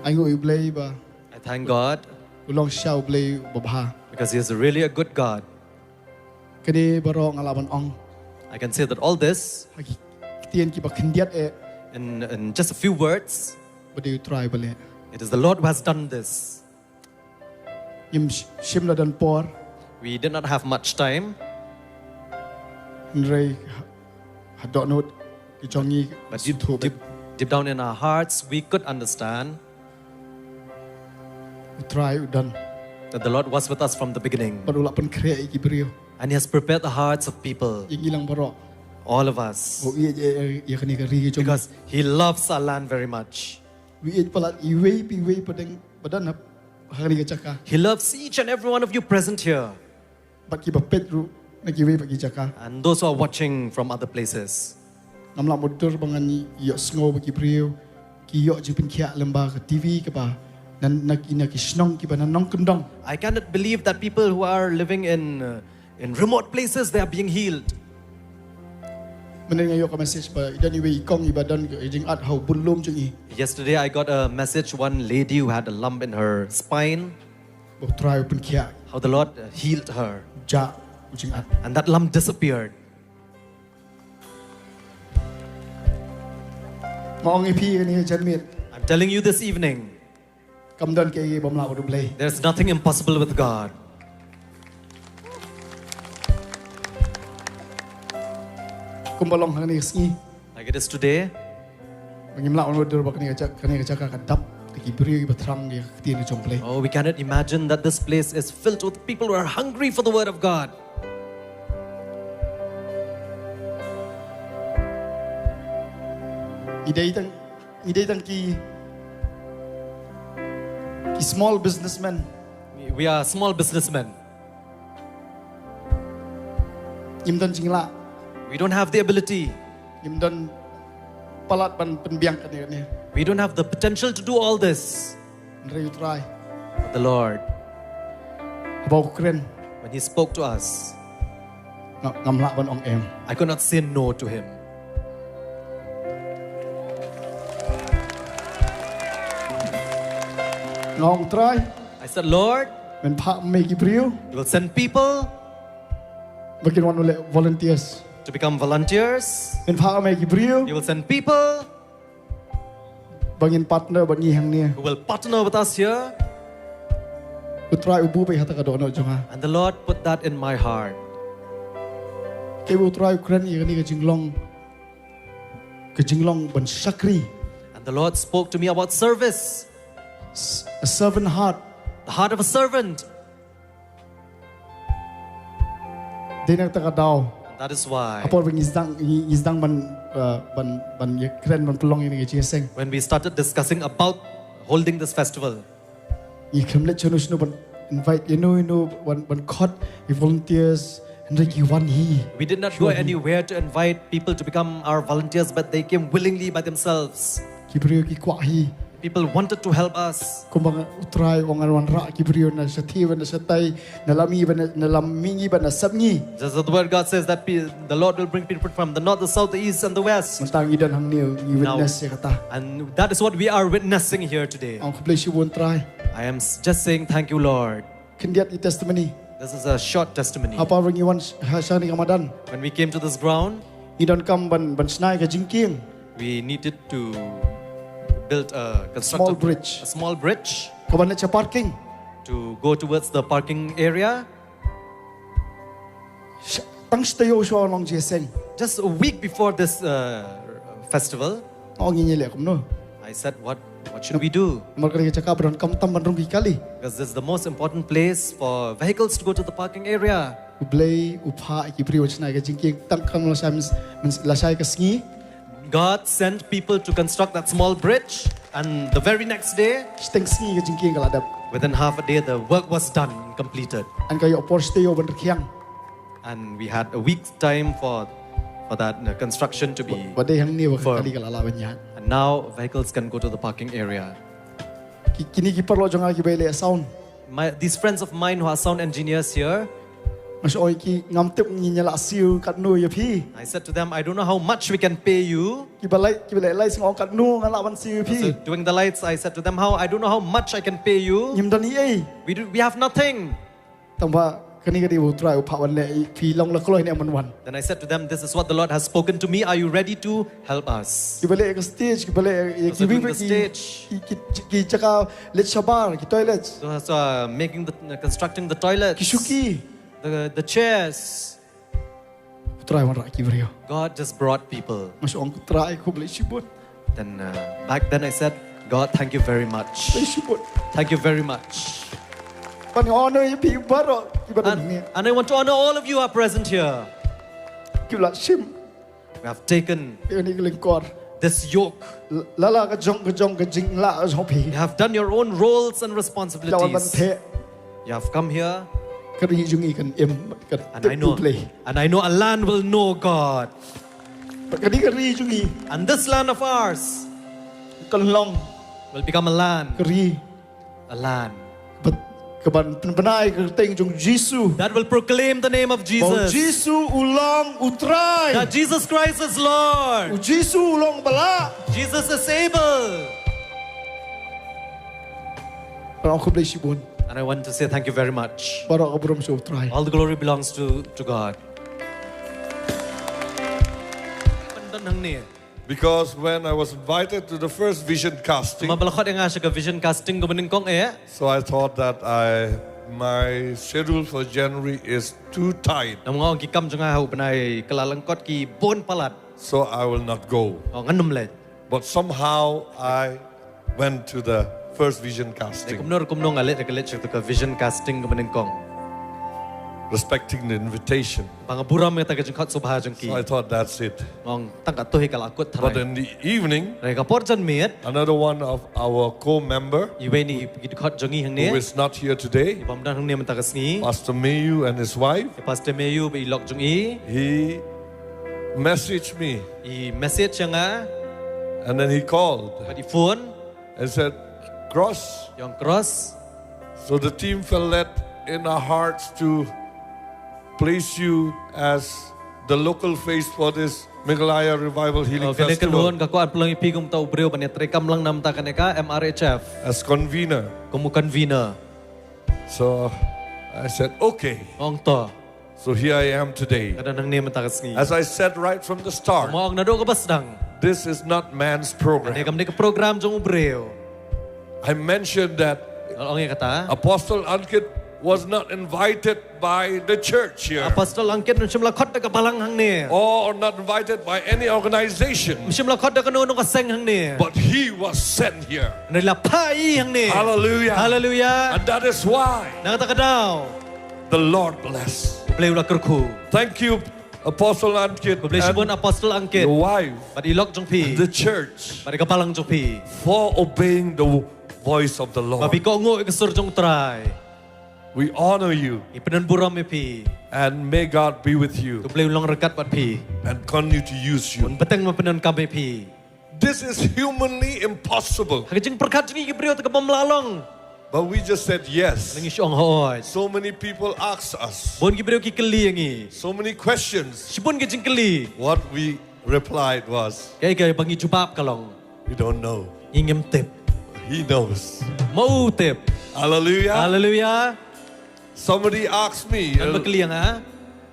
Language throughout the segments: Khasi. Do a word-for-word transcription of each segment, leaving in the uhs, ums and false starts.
Ai nguh ïa u Blei ba. I thank God. U long shisha u Blei babha. Because He is really a good God. Kane baroh nga lah ban ong. I can say that all this. Ha ki ktien kiba khyndiat eh. In, in just a few words. Ba dei u Trai ba leh. It is the Lord who has done this. Ngim sh-, shim la don por. We did not have much time. Hynrei ha, ha dohnud ki jong ngi. But deep, deep, deep down in our hearts, we could understand. U Trai u don. That the Lord was with us from the beginning. Bad u la pynkhreh ïa ki briew. And He has prepared the hearts of people. Ïa ngi lang baroh. All of us. U ïeit ïa, ïa kane ka ri ka jong ngi. Because He loves our land very much. U ïeit palat iwei pa iwei ba dang, ba don ha kane ka jaka. He loves each and every one of you present here. Bad kiba peit ruh na kiwei pat ki jaka. And those who are watching from other places. Ngam lah ban dur ba ngan ïohsngew ba ki briew ki ïoh jingpynkhiah lyngba ka T V kaba na, na ki, na ki shnong kiba na nongkyndong. I cannot believe that people who are living in, uh, in remote places, they are being healed. Mynne nga ïoh ka message ba i don iwei i kong iba don ka jingat ha u bun lum jong i. Yesterday I got a message, one lady who had a lump in her spine. Ba u Trai u pynkhiah. How the Lord, uh, healed her. Jah u jingat. And that lump disappeared. Nga ong ïa phi kane ka janmiet. I'm telling you this evening. Kam don kaei bym lah bad u Blei. There's nothing impossible with God. Kumba long ha kane ka sngi. Like it is today. Ba ngim lah ban dur ba kane ka jaka, kane ka jaka ka dap da ki briew kiba thrang ïa ka ktien ka jong u Blei. Oh, we cannot imagine that this place is filled with people who are hungry for the word of God. Ngi dei tang, ngi dei tang ki, ki small businessmen. We, we are small businessmen. Ngim don jinglah. We don't have the ability. Ngim don palat ban pynbiang kane kane. We don't have the potential to do all this. Hynrei u Trai. But the Lord, haba u kren, when He spoke to us, nga, ngam lah ban ong em. I could not say no to Him. Nga ong Trai. I said, Lord, men phah ma me ki briew. You will send people. Ba kin wan leh volunteers. To become volunteers. Men phah ma me ki briew. You will send people. Ba ngin partner bad ngi hangne. Who will partner with us here. U Trai u buh beit ha kata ka dohnud jong nga. And the Lord put that in my heart. Kaei ba u Trai u kren ïa kane ka jinglong, ka jinglong ban shakri. And the Lord spoke to me about service. S-, a servant heart. The heart of a servant. Dei na kata ka daw. And that is why. Ha por ba ngi sdang, ngi, ngi sdang ban, uh, ban, ban ïakren ban pynlong ïa kane ka jingïaseng. When we started discussing about holding this festival. Ngi khlem leit shano shano ban invite ïano ïano ban, ban khot ïa volunteers, hynrei ki wan hi. We did not go anywhere to invite people to become our volunteers, but they came willingly by themselves. Ki briew ki kwah hi. People wanted to help us. Kumba u Trai u ong, ngan wanrah ki briew na shathie bad na shatai, na lam mihngi bad na, na lam mihngi bad na sepngi. Just as the word God says that pe-, the Lord will bring people from the north, the south, the east, and the west. Mynta ngi don hangne ngi witness ïa kata. And that is what we are witnessing here today. Ong khublei shibun Trai. I am s-, just saying thank you, Lord. Khyndiat i testimony. This is a short testimony. Ha por ba ngi wan sh-, ha shane ka madan. When we came to this ground, ngi donkam ban, ban shna ïa ka jingkieng. We needed to build a construct small a, bridge. A small bridge. Kaban leit sha parking. To go towards the parking area. Sh-, tang shi taïew shuwa ban long jingïaseng. Just a week before this, uh, festival. Nga ong ngi leh kumno. I said, what, what should we do? Namar kane ka jaka ba donkam tam ban rung ki kali. Because this is the most important place for vehicles to go to the parking area. U Blei u phah ïa ki briew ban shna ïa ka jingkieng tang khlem lashai myn-, myn-, lashai ka sngi. God sent people to construct that small bridge, and the very next day, shiteng sngi ka jingkieng ka la dep. Within half a day, the work was done and completed. Yn ka ïoh por shi taïew ban rkhiang. And we had a week's time for, for that, uh, construction to be firm. Ba dei hangne ba ka kali ka la lah ban ïaid. And now vehicles can go to the parking area. Ki, kine ki paralok jong nga kiba ïaleh sound. My, these friends of mine who are sound engineers here. Nga shu ong ïa ki, ngam tip ngi, ngi lah siew katno ïa phi. I said to them, "I don't know how much we can pay you." Kiba leit, kiba leit lights, nga ong katno nga lah ban siew ïa phi. So doing the lights, I said to them, "How, I don't know how much I can pay you." Ngim don ei ei. We do, we have nothing. Tangba kane ka dei ba U Trai u phah ban leh ïa phi, long la kloi ne em ban wan. Then I said to them, "This is what the Lord has spoken to me. Are you ready to help us?" Kiba leh ka stage, kiba leh ïa, those who are doing the stage, ki, ki, ki jaka leit shabar, ki toilets. Those who are making the, constructing the toilets. Ki shuki. The, the chairs. U Trai wanrah ki briew. God just brought people. Nga shu ong, U Trai, khublei shibun. Then, uh, back then I said, "God, thank you very much." Khublei shibun. Thank you very much. Ban honor ïa phi baroh kiba don hangne. And, and I want to honor all of you who are present here. Ki la shim. We have taken ïa kane ka lyngkor, this yoke. L-, la la ka jong, ka jong, ka jinglah jong phi. You have done your own roles and responsibilities. Ki la wan ban theh. You have come here. Ka ri jong ngi kan im, kan tip U Blei. And I know, and I know a land will know God. Ka dei ka ri jong ngi. And this land of ours, kan long, will become a land, ka ri, a land, ba, ka ban pynbna ïa ka kyrteng jong U Jisu. That will proclaim the name of Jesus. Ba U Jisu u long U Trai. That Jesus Christ is Lord. U Jisu u long ba lah. Jesus is able. Nga ong khublei shibun. And I want to say thank you very much. Baroh ka burom sha U Trai. All the glory belongs to, to God. Ban don hangne. Because when I was invited to the first vision casting, namar ba la khot ïa nga sha ka vision casting kaba nyngkong eh, so I thought that I, my schedule for January is too tight. Namar nga ong ki kam jong nga ha u bnai Kyllalyngkot ki bun palat. So I will not go. Oh, ngan ym leit. But somehow I went to the first vision casting. Kumno kumno nga leit, nga leit sha ka vision casting kaba nyngkong. Respecting the invitation. Ba nga burom ïa kata ka jingkhot sngewbha jong ki. So I thought, "That's it." Nga ong tang katto hi ka la kut tharai. But in the evening, ha ka por janmiet, another one of our co-member, iwei na ki dkhot jong ngi hangne, who is not here today, i bym don hangne mynta ka sngi, Pastor Mayu and his wife, i Pastor Mayu bad i lok jong i, he messaged me. I message ïa nga. And then he called. Bad i phone. And said, "Cross." I ong, "Cross." So the team felt led in our hearts to place you as the local face for this Meghalaya Revival Healing Festival. Oh, kane ka kynhun ka kwah ban pynlong ïa phi kum uta u briew ban ïatreikam lang na bynta kane ka M R H F. As convener. Kum u convener. So I said, "Okay." Nga ong to. So here I am today. Nga don hangne mynta ka sngi. As I said right from the start, kumba nga ong naduh kaba sdang, this is not man's program. Kane kam dei ka program jong u briew. I mentioned that, nga ong ïa kata, Apostle Ankit was not invited by the church here. Apostle Ankit um shym la khot da ka balang hangne. Or not invited by any organization. Um shym la khot da kano kano ka seng hangne. But he was sent here. Hynrei la phah ïa i hangne. Hallelujah. Hallelujah. And that is why, na kata ka daw, the Lord bless. U Blei u la kyrkhu. Thank you, Apostle Ankit. Khublei shibun, Apostle Ankit. Your wife. Bad i lok jong phi. And the church. Bad ka balang jong phi. For obeying the voice of the Lord. Ba phi kohnguh ïa ka sur jong U Trai. We honor you. Ngi pynburom ïa phi. And may God be with you. To U Blei un long ryngkat bad phi. And continue to use you. Un bteng ban pyndonkam ïa phi. This is humanly impossible. Ha ka jingpyrkhat jong ngi ki briew te ka bym lah long. But we just said yes. Ngi shu ong hooid. So many people ask us. Bun ki briew ki kylli ïa ngi. So many questions. Shibun ki jingkylli. What we replied was, kaei kaei ba ngi jubab ka long, "We don't know." Ngi ngim tip. He knows. Ma u tip. Hallelujah. Hallelujah. Somebody asked me, don ba kylli ïa nga,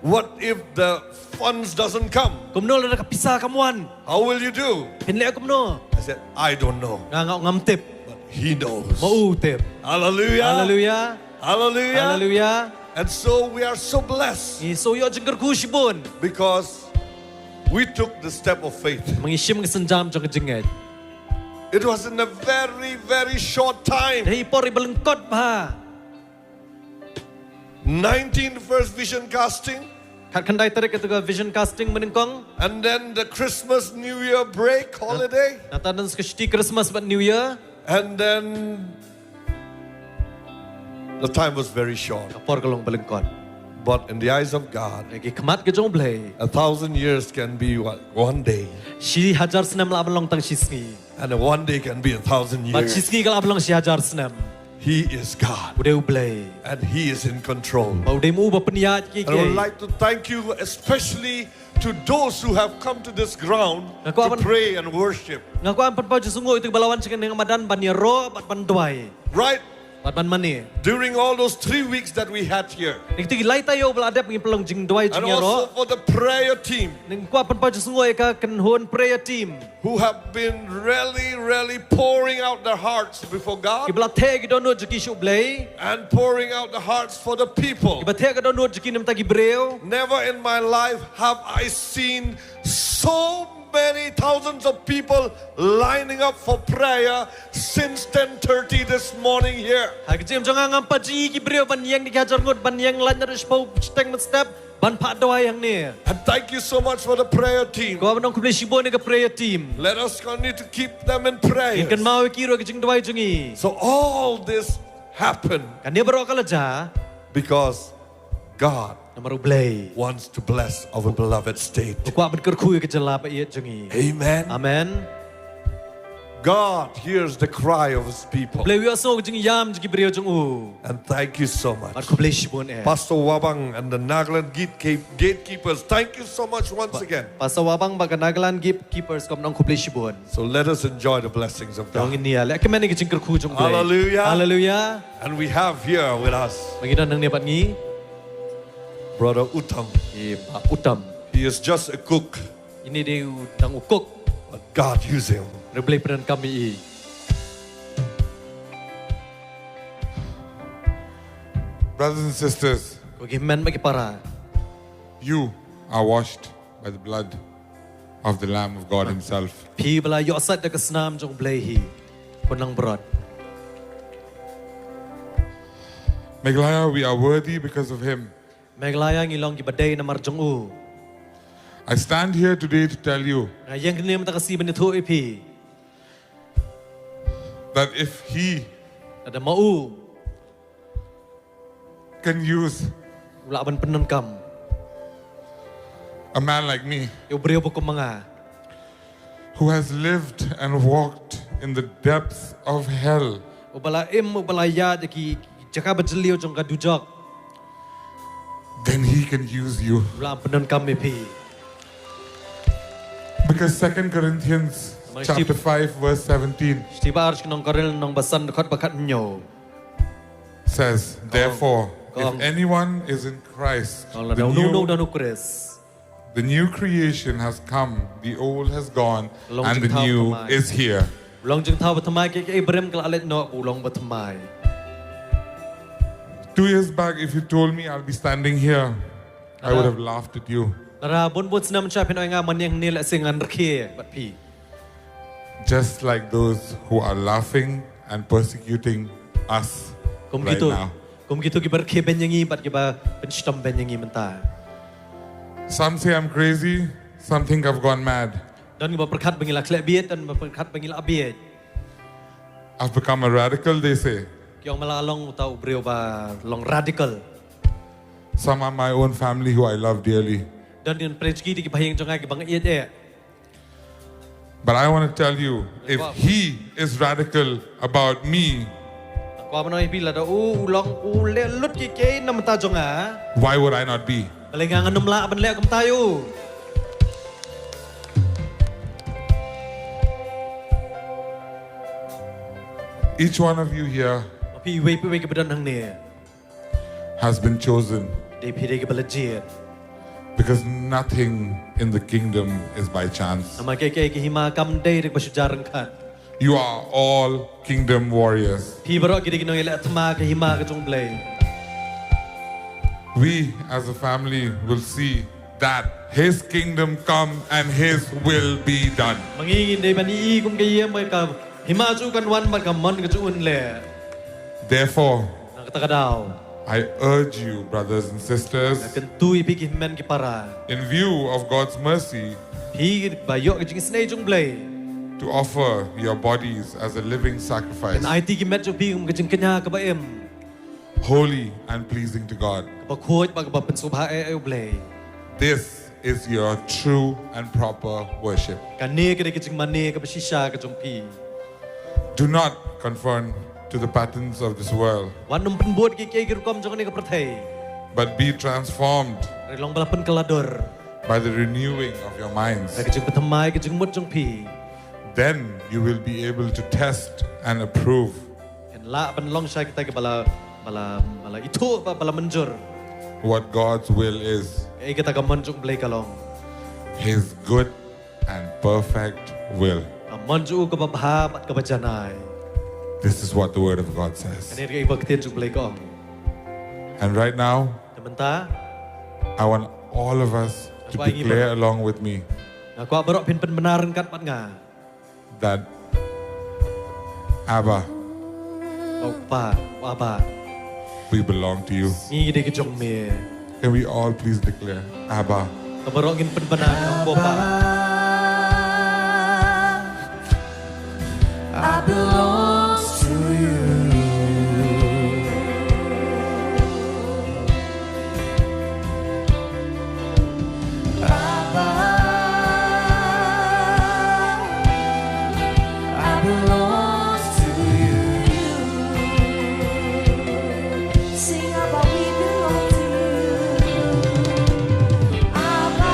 "What if the funds doesn't come? Kumno lada ka pisa kam wan? How will you do?" Phin leh kumno? I said, "I don't know." Nga, nga ong ngam tip. But he knows. Ma u tip. Hallelujah. Hallelujah. Hallelujah. Hallelujah. And so we are so blessed. Ngi sngew ïoh jingkyrkhu shibun. Because we took the step of faith. Ba ngi shim ka sienjam jong ka jingngeit. It was in a very, very short time. Dei por iba lyngkot bha. Nineteen first vision casting. Khatkhyndai tarik ïa ka vision casting mynnyngkong. And then the Christmas New Year break holiday. Nangta don ka shuti Christmas bad New Year. And then the time was very short. Ka por ka long ba lyngkot. But in the eyes of God, ha ki khmat ka jong U Blei, a thousand years can be what? One day. Shi hajar snem lah ban long tang shi sngi. And a one day can be a thousand years. Bad shi sngi ka lah ban long shi hajar snem. He is God. U dei U Blei. And He is in control. Bad u dei mo uba pynïaid ïa kiei kiei. And I would like to thank you especially to those who have come to this ground to pray and worship. Nga kwah ban pynpaw jingsngewnguh ïa kito kiba la wan sha kane ka madan ban ïaroh bad ban duwai. Right? Bad ban mane. During all those three weeks that we had here. Ha kito ki lai taïew ba la dep ngi pynlong jingduwai jingïaroh. And also for the prayer team. Nga kwah pynpaw jingsngewnguh ïa ka kynhun prayer team. Who have been really, really pouring out their hearts before God. Kiba la theh ki dohnud jong ki sha U Blei. And pouring out the hearts for the people. Kiba theh ki dohnud jong ki na ka bynta ki briew. Never in my life have I seen so many thousands of people lining up for prayer since ten thirty this morning here. Ha ka jingim jong nga ngam pat ju ïohi ki briew ban ïeng da ki hajar ngut ban ïeng lain naduh shiphew shiteng mynstep ban phah duwai hangne. And thank you so much for the prayer team. Nga kwah ban ong khublei shibun ïa ka prayer team. Let us continue to keep them in prayer. Ngin kynmaw ïa ki ruh ha ka jingduwai jong ngi. So all this happened. Kane baroh ka la jia. Because God Namar U Blei. Wants to bless our beloved state. U kwah ban kyrkhu ïa ka jylla ba ïeit jong ngi. Amen. Amen. God hears the cry of His people. U Blei u ïohsngew ka jingïam jong ki briew jong u. And thank you so much. Bad khublei shibun eh. Pastor Wabang and the Nagaland gate- gatekeepers, thank you so much once again. Pastor Wabang bad ka Nagaland gatekeepers, nga ong khublei shibun. So let us enjoy the blessings of God. Ngin ïa leh kmen ïa ka jingkyrkhu jong U Blei. Hallelujah. Hallelujah. And we have here with us Bad ngi don hangne bad ngi Brother Utam. Ïa, Bah Utam. He is just a cook. Ine dei u dang u cook. But God used him. Hynrei U Blei u pyndonkam ïa i. Brothers and sisters, Ko ki hynmen bad ki para. You are washed by the blood of the Lamb of God Himself. Phi ba la ïohsait da ka snam jong U Blei hi. Ko nang brot. Meghalaya, we are worthy because of Him. Meghalaya ngi long kiba dei namar jong u. I stand here today to tell you Nga ïeng hangne mynta ka sngi ban ïathuh ïa phi. That if He Lada ma u can use u lah ban pyndonkam a man like me, ïa u briew ba kum ma nga, who has lived and walked in the depths of hell, uba la im, uba la ïaid ha ki jaka ba jylliew jong ka dujok, then He can use you. U lah ban pyndonkam ïa phi. Because Second Corinthians chapter five verse seventeen. Shithi ba ar sha ki nong Korinth lynnong ba san dkhot ba khathynñiew. Says, therefore, if anyone is in Christ, the new, the new creation has come, the old has gone, and the new is here. U long jingthaw ba thymmai, kiei kiei barim ki la leit noh, u long ba thymmai. Two years back, if you told me I'll be standing here, I would have laughed at you. Lada bun bun snem sha phin ong ïa nga man ïeng hangne lehse ngan rkhie bad phi. Just like those who are laughing and persecuting us right now. Kum kito, kum kito kiba rkhie beiñ ïa ngi bad kiba pynshitom beiñ ïa ngi mynta. Some say I'm crazy, some think I've gone mad. Don kiba pyrkhat ba ngi la khleh bieit, don ba pyrkhat ba ngi la bieit. I've become a radical, they say. Ki ong ma la long uta u briew ba long radical. Some are my own family who I love dearly. Don ki hynrei ki dei ki bahaïing jong nga kiba nga ïeit eh. But I want to tell you, if He is radical about me, nga kwah ban ong ïa phi lada u, u long u leh lut kiei kiei na ka bynta jong nga, why would I not be? Balei nga ngan ym lah ban leh kumta ïa u? Each one of you here, ma phi iwei pa iwei kiba don hangne, has been chosen. Dei phi dei kiba la jied. Because nothing in the kingdom is by chance. Namar kiei kiei ha ka hima kam dei da kaba shu jia ryngkat. You are all kingdom warriors. Phi baroh ki dei ki nongïaleh thma ha ka hima ka jong U Blei. We as a family will see that His kingdom come and His will be done. Ma ngi ngin dei ban ïohi kum ka ïing ba ka hima jong u kan wan bad ka mon ka jong u kan leh. Therefore, na kata ka daw, I urge you, brothers and sisters, nga kyntu ïa phi ki hynmen ki para, in view of God's mercy, phi ba ïoh ka jingisynei jong U Blei, to offer your bodies as a living sacrifice, ban aiti ki met jong phi kum ka jingkñia kaba im, holy and pleasing to God, kaba khuid bad kaba pynsngewbha eh ïa U Blei. This is your true and proper worship. Kane ka dei ka jingmane kaba shisha ka jong phi. Do not conform to the patterns of this world, wat nym pynbud ki ki ki rukom jong kane ka pyrthei, but be transformed, hynrei long ba la pynkylla dur, by the renewing of your minds. Da ka jingpynthymmai ka jingmut jong phi. Then you will be able to test and approve. Phin lah ban long sha kita ki ba la, ba la, ba la ithuh, ba, ba la mynjur. What God's will is. Kaei kata ka mon jong u Blei ka long. His good and perfect will. Ka mon jong u kaba bha bad kaba janai. This is what the word of God says. Kane ka dei kaba ktien jong u Blei ka ong. And right now, te mynta, I want all of us to declare along with me. Nga kwah baroh phin pynbna ryngkat bad nga. That Abba, Ko Pa, Ko Abba, we belong to you. Ngi dei ki jong me. Can we all please declare, Abba? Ka baroh ngin pynbna, Ko Pa. I belong to you. Abba, I belong to you. Sing, Abba, we belong to you. Abba.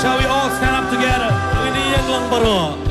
Shall we all stand up together? Ngin ïeng lang baroh.